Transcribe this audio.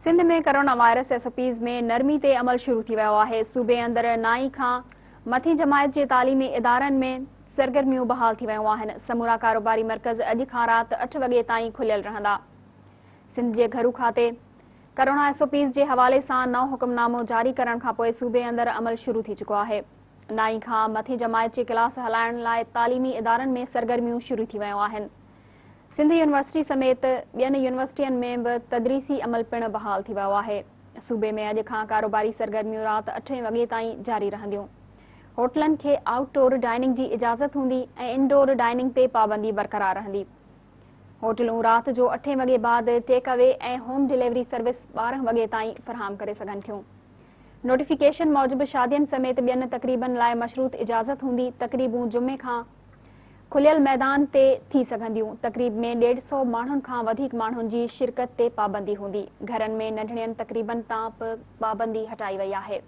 Sindh ۾ corona virus S O Ps ۾ نرمي تي عمل شروع ٿي ويو آهي، صوبي اندر نائين کان مٿين جماعت جي تعليمي ادارن ۾ سرگرميون بحال ٿي ويون آهن، سمورا ڪاروباري مرڪز اڄ کان رات اٺ وڳي تائين کليل رهندا. سنڌ جي گهرو کاتي ڪرونا ايس او پيز جي حوالي سان نئون حڪم نامو جاري ڪرڻ کانپوء صوبي اندر عمل شروع ٿي چڪو آهي. نائين کان مٿين جماعت جي ڪلاس هلائڻ لاء تعليمي ادارن ۾ سرگرميون شروع ٿي ويون آهن. سنڌ يونيورسٽي سميت ٻين يونيورسٽين ۾ به تدريسي عمل پڻ بحال ٿي ويو آهي. صوبي ۾ اڄ کان ڪاروباري سرگرميون رات اٺين وڳي تائين جاري رهنديون. هوٽلن کي آئوٽ ڊور ڊائننگ جي اجازت هوندي ۽ ان ڊور ڊائننگ تي پابندي برقرار رهندي. هوٽلون رات جو اٺين وڳي بعد ٽيڪ اوي ۽ هوم ڊليوري سروس 12 وڳي تائين فراهم ڪري سگهن ٿيون. نوٽيفڪيشن موجب شادين سميت ٻين تقريبن لاء مشروط اجازت هوندي، تقريبون جمعي کان کليل ميدان تي ٿي سگهنديون، تقريب ۾ ڏيڍ سئو ماڻهن کان وڌيڪ ماڻهن جي شرڪت تي پابندي هوندي، گهرن ۾ ننڍڙين تقريبن تان به پابندي هٽائي وئي آهي.